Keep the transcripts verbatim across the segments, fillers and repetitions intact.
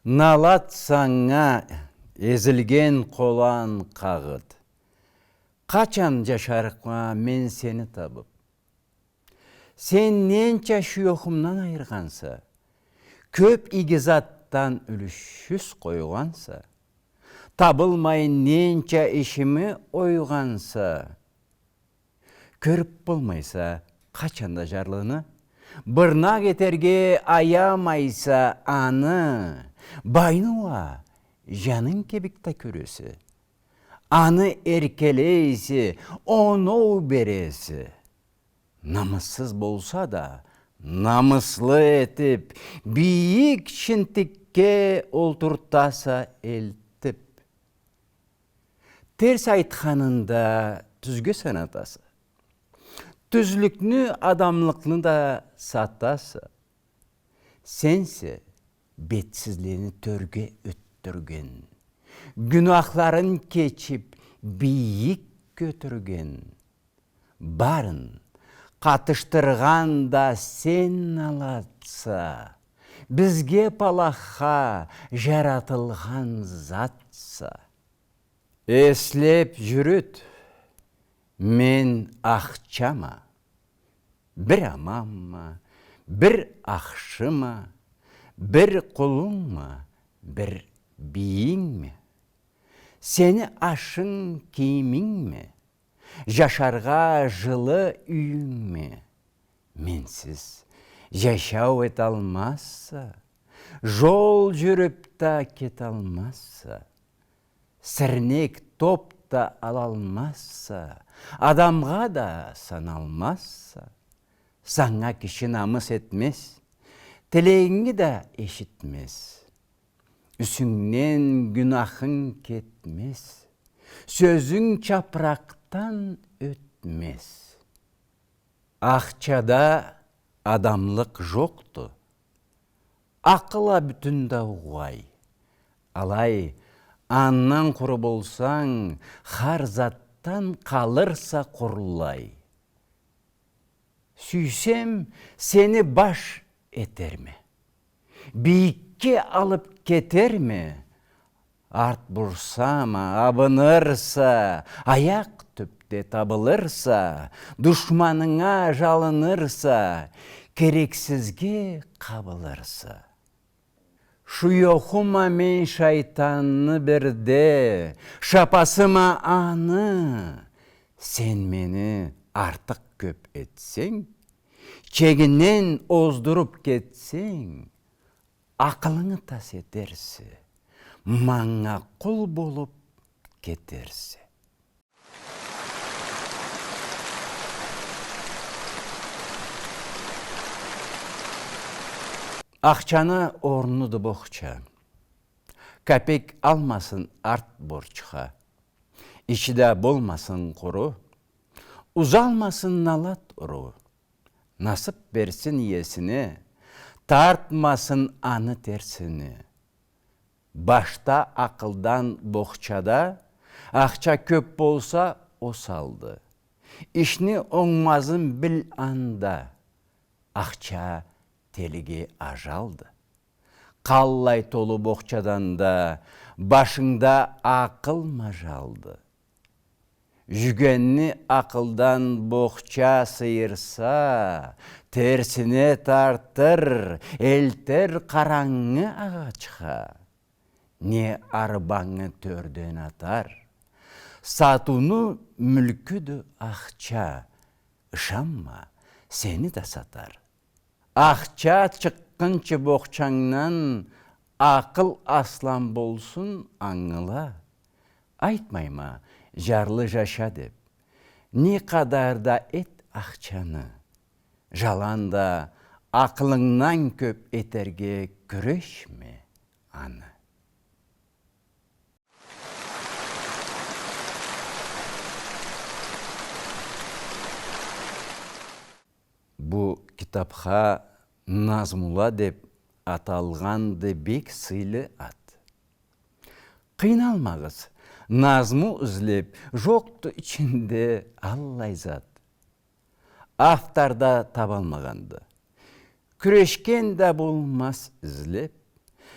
Налат санга, эзилген къолан къагъыт. Къачан жашарыкъма мен сени табып? Сен ненча шуёхумдан айыргъанса, кёп иги затдан юлюшюс къойгъанса, табылмай ненча ишими ойгъанса, кёрюп болмайса къачан да жарлыны, бырнакъ этерге аямайса аны, байны уа жанынг кибик да кёресе, аны эркелейсе, оноу бересе. Намыссыз болса да, намыслы этип, бийик шинтикге олтуртаса элтип. Терс айтханын да тюзге санатаса. Тюзлюкню, адамлыкъны да сатаса. Сенсе бетсизлени тёрге ётдюрген, гюнахларын кечип, бийик кётюрген. Барын къатышдыргъан да сен, Налатса, бизге палахха жаратылгъан затса. Эслеп жюрют, мен ахчама, бир аманма, бир ахшыма, бир къулунгма, бир бийингме? Сени ашынг, кийимингме? Жашаргъа жылы юйюнгме? Менсиз жашау эталмазса, жол жюрюп да кеталмазса, сирнек топ да алалмазса, адамгъа да саналмазса, санга киши намыс этмез, тилегинги да эшитмез. Юсюнгден гюнахынг кетмез, сёзюнг чапракъдан ётмез. Ахчада адамлыкъ жокъду, акъыл а бютюн да угъай. Алай, андан къуру болсанг, хар затдан къалырса къурлай. Сюйсем, сени баш этерме, бийикге алып кетерме. Арт бурсам а, абынырса, аякъ тюпде табылырса, душманынга жалынырса, керексизге къабылырса. Шуёхума мен шайтанны бирде, шапасыма аны. Сен мени артыкъ кёп этсенг, чегинден оздуруп кетсенг, акъылынгы тас этерсе, манга къул болуп кетерсе. Ахчаны орнуду бохча. Капек алмасын арт борчха. Ичи да болмасын къуру. Узалмасын налат уру. Насып берсин иесине, тартмасын аны терсине. Башда акъылдан бохчада, ахча кёп болса, осалды. Ишни онгмазын бил анда, ахча телиги ажалды. Къаллай толу бохчадан да башынгда акъыл мажалды. Жюгенни акъылдан бохча сыйырса, терсине тартыр, элтер къарангы агъачха. Не арбангы тёрден атар. Сатыуну мюлкюдю ахча, ышанма, сени да сатар. Ахча чыкъгъынчы бохчангдан, акъыл аслан болсун, ангыла. Айтмайма, жарлы жаша деп. Не къадар да эт ахчаны. Жаланда акъылынгдан кёп этерге кюрешме аны. Бу китапха «Назмула» деп аталгъанды бек сыйлы ат. Къыйналмагъыз, назму излеп, жокъду ичинде аллай зат. Автор да табалмагъанды. Кюрешген да болмаз излеп,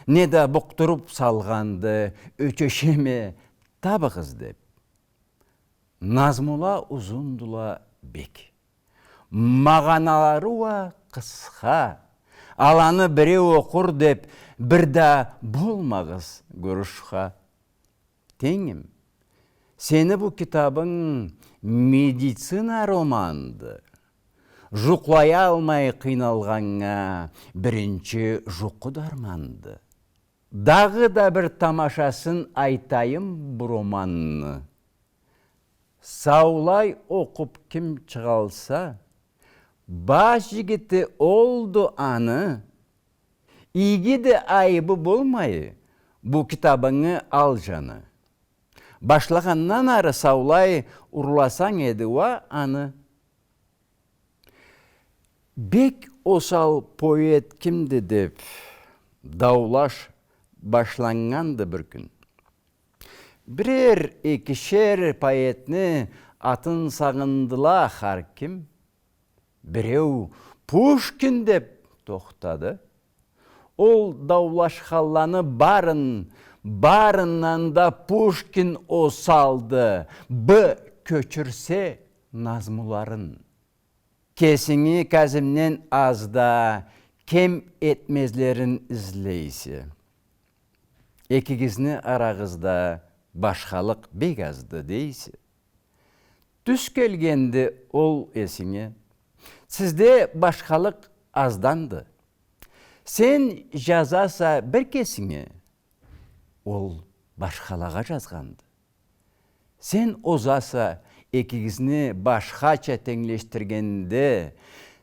неда букъдуруп салгъанды, ёчешеме, табыгъыз деп. Назмула узундула бек. Магъаналары уа къысха. Аланы биреу окъур деп, бир да болмагъыз гурушха. Тенгим, сени бу китабынг медицина романды. Жукълаялмай къыйналгъаннга биринчи жукъу дарманды. Дагъыда бир тамашасын айтайым бу романны. Саулай окъуп ким чыгъалса, баш жигити олду аны. Игиди, айыбы болмай, бу китабынгы ал, жаны. Башлагъандан ары саулай урласанг эди уа аны. Бек осал поэт кимди деп, даулаш башланнганды бир кюн. Бирер, экишер поэтни атын сагъындыла хар ким. Биреу Пушкин деп тохтады. Ол даулашханланы барын, барындан да Пушкин осалды, бы кёчюрсе назмуларын. Кесинги Казимден аз да кем этмезлерин излейсе. Экигизни арагъызда башхалыкъ бек азды дейсе. Тюз келгенди ол эсинге. Сизде башхалыкъ азданды. Сен жазаса бир кесинге, ол башхалагъа жазгъанды. Сен озаса, экигизни башхача тенглешдиргенде,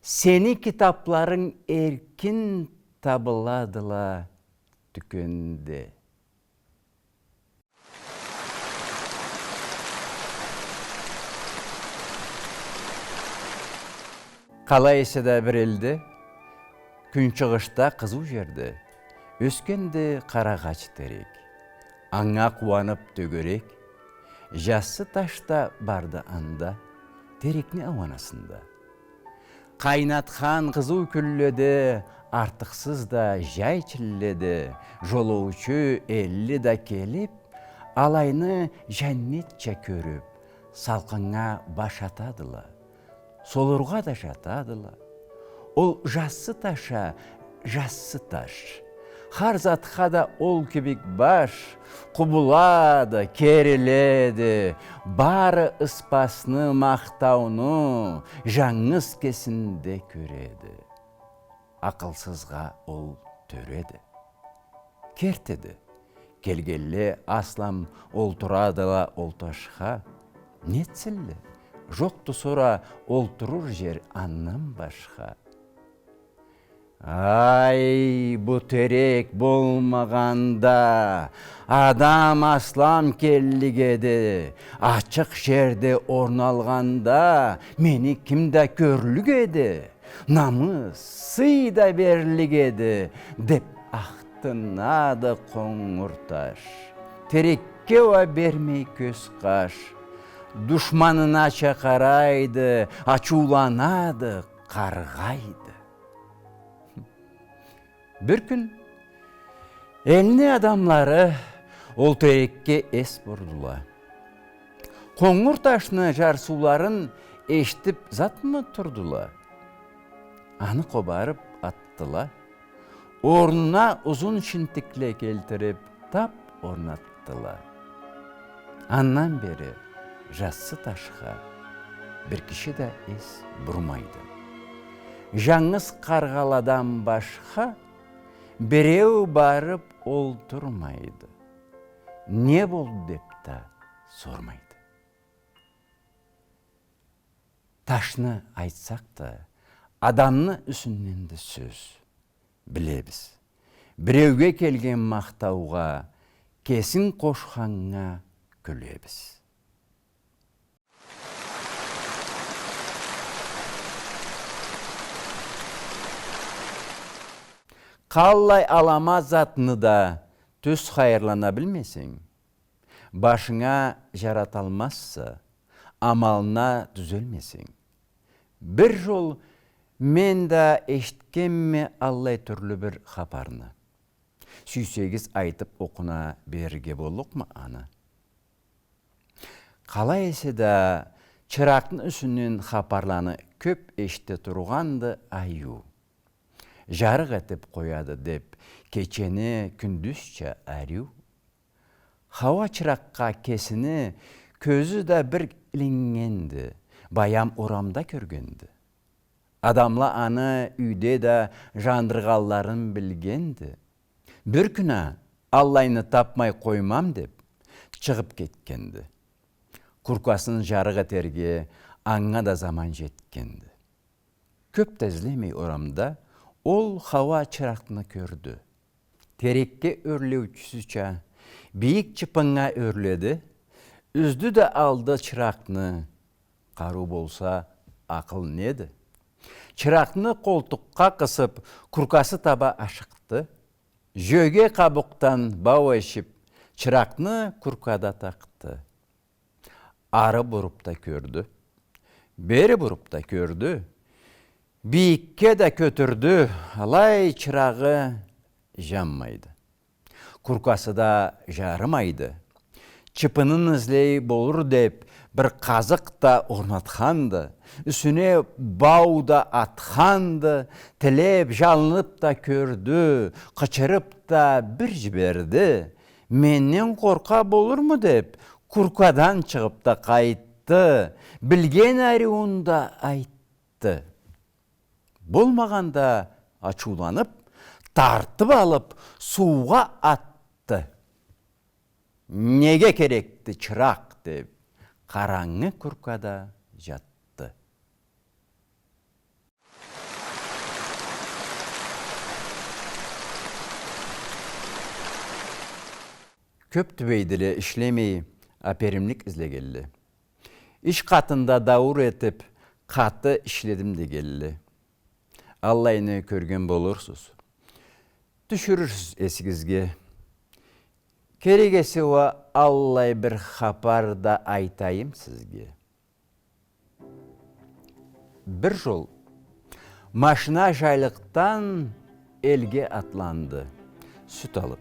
сени китапларынг эркин табыладыла тюкенде. Къалай эсе да бир элде, кюнчыгъышда къызыу жерде, ёсгенди къарагъач терек. Анга къууанып тёгерек, жассы таш да барды анда, терекни ауанасында. Къайнатхан къызыу кюнледе, артыкъсыз да жай чилледе, жолоучу элли да келип, алайны жаннетча кёрюп, салкъыннга баш атадыла, солургъа да жатадыла. Ол жассы таша, жассы таш. Хар затха да ол кибик баш, къубулады, кериледи, бары ыспасны, махтауну жангыз кесинде кёреди. Акъылсызгъа ол тёреди. Кертиди. Келгенле аслам олтурадыла ол ташха. Нетсинле? Жокъду сора олтурур жер андан башха. Ай, бу терек болмагъанда, адам аслам келлик эди. Ачыкъ жерде орналгъанда, мени ким да кёрлюк эди. Намыс, сый да берлик эди, деп ахтынады къонгур таш. Терекге уа бермей кёз къаш. Душманынача къарайды, ачыуланады, къаргъайды. Бир кюн элни адамлары ол терекге эс бурдула. Къонгур ташны жарсыуларын эшитип затмы турдула? Аны къобарып атдыла. Орнуна узун шинтикле келтирип, тап орнатдыла. Андан бери жассы ташха бир киши да эс бурмайды. Жангыз къаргъаладан башха биреу барып олтурмайды. Не болду деп да сормайды. Ташны айтсакъ да, адамны юсюнденди сёз. Билебиз. Биреуге келген махтаугъа, кесин къошханнга кюлебиз. Къаллай аламат затны да тюз хайырлана билмесенг, башынга жараталмазса, амалына тюзелмесенг. Бир жол мен да эшитгенме аллай тюрлю бир хапарны. Сюйсегиз, айтып окъуна берирге боллукъму аны? Къалай эсе да, чыракъны юсюнден хапарланы кёп эшите тургъанды Айю. Жарыкъ этип къояды деп, кечени кюндюзча ариу. Хауа чыракъгъа кесини кёзю да бир илиннгенди, баям орамда кёргенди. Адамла аны юйде да жандыргъанларын билгенди. Бир кюн а, аллайны тапмай къоймам деп, чыгъып кетгенди. Куркасын жарыкъ этерге анга да заман жетгенди. Кёп да излемей орамда, ол хауа чыракъны кёрдю. Терекге ёрлеучюсюча, бийик чыпыннга ёрледи, юздю да алды чыракъны. Къарыу болса, акъыл неди? Чыракъны къолтукъгъа къысып, куркасы таба ашыкъды. Жёге къабукъдан бау эшип, чыракъны куркада такъды. Ары буруп да кёрдю, бери буруп да кёрдю, бийикге да кётюрдю, алай чырагъы жанмайды. Куркасы да жарымайды. Чыпынын излей болур деп, бир къазыкъ да орнатханды, юсюне бау да атханды, тилеп, жалынып да кёрдю, къычырып да бир жиберди. Менден къоркъа болурму деп, куркадан чыгъып да къайтды, билген ариуун да айтды. Болмагъанда ачыуланып, тартып алып, суугъа атды. Неге керекди чыракъ деп, къарангы куркада жатды. Кёп тюбейдиле ишлемей, аперимлик излегенле. Иш къатында дауур этип, къаты ишледим дегенле. Аллайны кёрген болурсуз. Тюшюрюрсюз эсигизге. Керек эсе уа аллай бир хапар да айтайым сизге. Бир жол машина жайлыкъдан элге атланды, сют алып.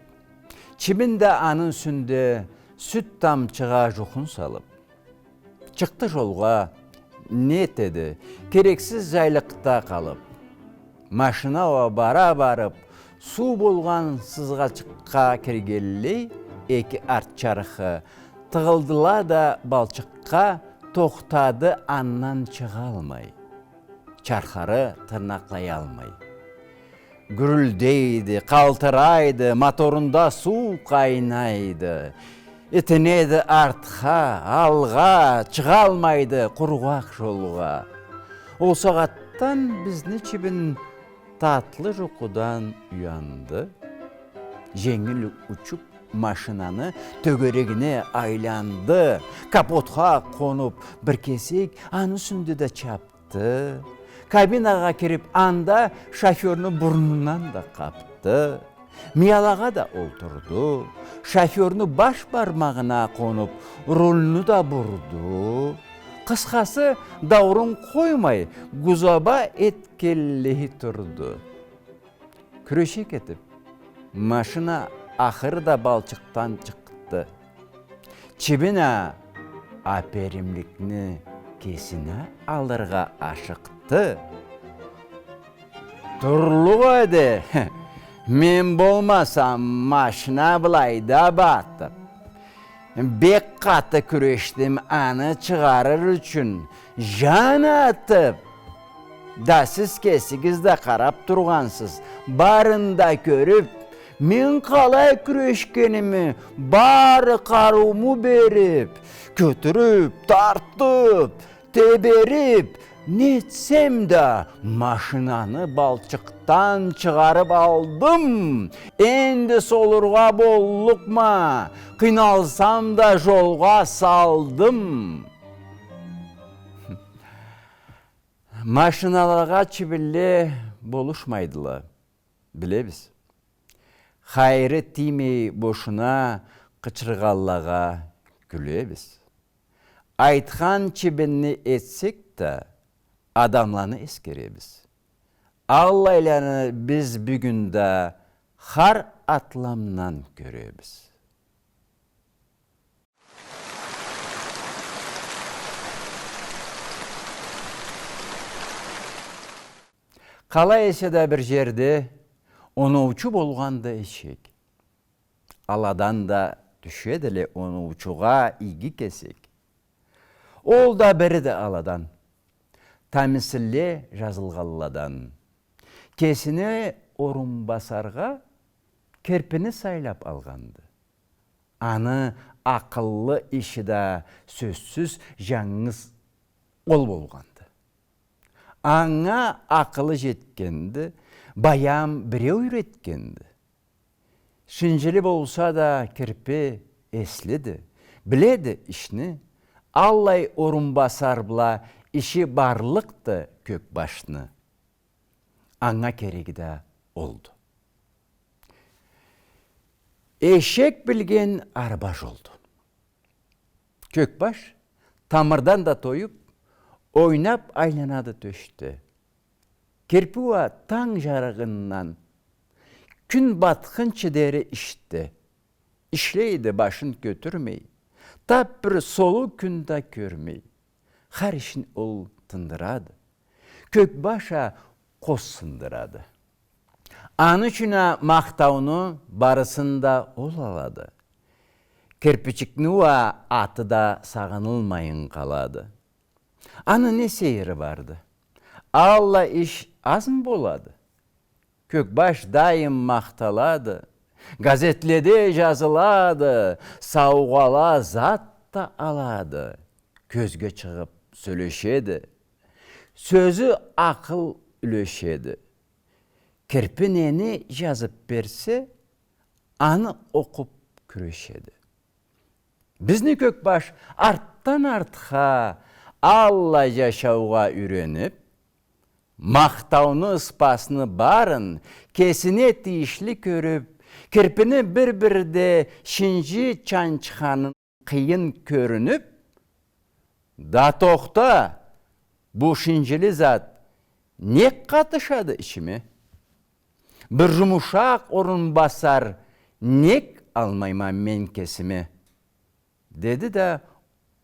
Чибин да аны юсюнде сют тамчыгъа жухун салып. Чыкъды жолгъа, не этеди, керексиз жайлыкъда къалып. Машина уа бара барып, суу болгъан сызгъачыкъгъа киргенлей, эки арт чархы тыгъылдыла да балчыкъгъа, тохтады андан чыгъалмай, чархары тырнакълаялмай. Гюрюлдейди, къалтырайды, моторунда суу къайнайды. Итинеди артха, алгъа, чыгъалмайды къургъакъ жолгъа. Ол сагъатдан бизни Чибин татлы жукъудан уянды. Женгил учуп машинаны тёгерегине айланды. Капотха къонуп, бир кесек аны юсюнде да чапды. Кабинагъа кирип, анда шофёрну бурнундан да къапды. Миялагъа да олтурду. Шофёрну баш бармагъына къонуп, рульну да бурду. Къысхасы, дауурун къоймай, гузаба этгенлей турду. Кюреше кетип, машина ахыры да балчыкъдан чыкъды. Чибин а аперимликни кесине алыргъа ашыкъды. Турлукъ эди, мен болмасам, машина былайда батып. Бек къаты кюрешдим аны чыгъарыр ючюн, жан атып. Да сиз кесигиз да къарап тургъансыз, барын да кёрюп, мен къалай кюрешгеними, бары къарыуму берип, кётюрюп, тартып, теберип, нетсем да, машинаны балчыкъдан чыгъарып алдым. Энди солургъа боллукъма, къыйналсам да жолгъа салдым. Машиналагъа чибинле болушмайдыла, билебиз. Хайыры тиймей бошуна къычыргъанлагъа кюлебиз. Айтхан чибинни этсек да, адамланы эсгеребиз. Аллайланы биз бюгюн да хар атламдан кёребиз. Къалай эсе да бир жерде оноучу болгъанды эшек. Аладан да тюшедиле оноучугъа иги кесек. Ол да бириди аладан. Тамисилле жазылгъанладан. Кесине орунбасаргъа кирпини сайлап алгъанды. Аны акъыллы иши да сёзсюз жангыз ол болгъанды. Анга акъылы жетгенди, баям биреу юйретгенди. Шинжили болса да, кирпи эслиди, биледи ишни, аллай орунбасар бла иши барлыкъды Кёкбашны. Анга кереги да олду. Эшек билген арба жолду. Кёкбаш тамырдан да тоюп, ойнап айланады тёшде. Кирпи уа танг жарыгъындан кюн батхынчы дери ишде. Ишлейди башын кётюрмей, тап бир солуу кюн да кёрмей. Хар ишин ол тындырады. Кёкбаш а къоз сындырады. Аны ючюн а махтауну барысын да ол алады. Кирпичикни уа аты да сагъынылмайын къалады. Аны не сейири барды? Аллай иш азмы болады? Кёкбаш дайым махталады, газетледе жазылады, саугъала зат да алады. Кёзге чыгъып сёлешеди. Сёзю акъыл юлешеди. Кирпи нени жазып берсе, аны окъуп кюрешеди. Бизни Кёкбаш артдан артха аллай жашаугъа юйренип, махтауну, ыспасны барын кесине тийишли кёрюп, кирпини бир-бирде шинжи чанчханы къыйын кёрюнюп, «Да тохта, бу шинжили зат нек къатышады ичиме? Бир жумушакъ орунбасар нек алмайма мен кесиме?» — деди да,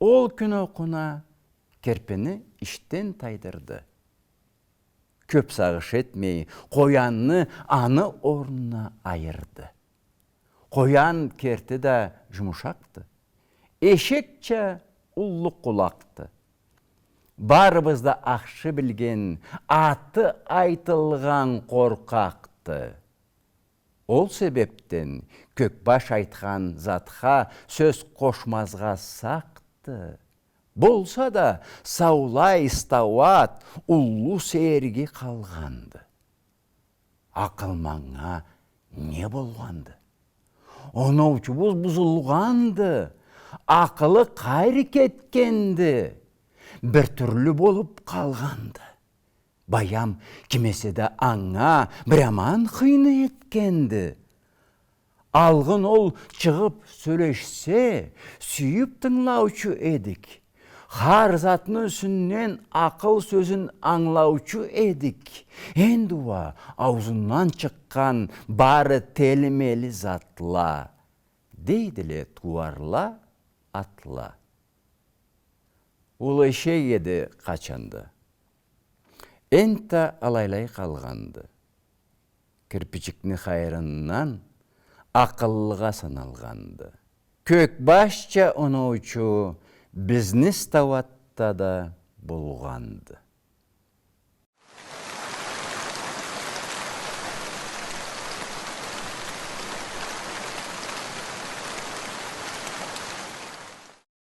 ол кюн окъуна кирпини ишден тайдырды. Кёп сагъыш этмей, къоянны аны орнуна айырды. Къоян керти да жумушакъды. Эшекча уллу къулакъды. Барыбыз да ахшы билген, аты айтылгъан къоркъакъды. Ол себепден Кёкбаш айтхан затха сёз къошмазгъа сакъды. Болса да, саулай стауат уллу сейирге къалгъанды. Акъылманнга не болгъанды? Оноучубуз бузулгъанды. Акъылы къайры кетгенди. Бир тюрлю болуп къалгъанды. Баям ким эсе да анга бир аман хыйны этгенди. Алгъын ол чыгъып сёлешсе, сюйюп тынгылаучу эдик. Хар затны юсюнден акъыл сёзюн ангылаучу эдик. Энди уа аузундан чыкъгъан бары телмели затла, дейдиле тууарла, атла. Уллу эшек эди къачан да. Энтта алайлай къалгъанды. Кирпичикни хайырындан акъыллыгъа саналгъанды. Кёкбашча оноучу бизни стауатда да болгъанды.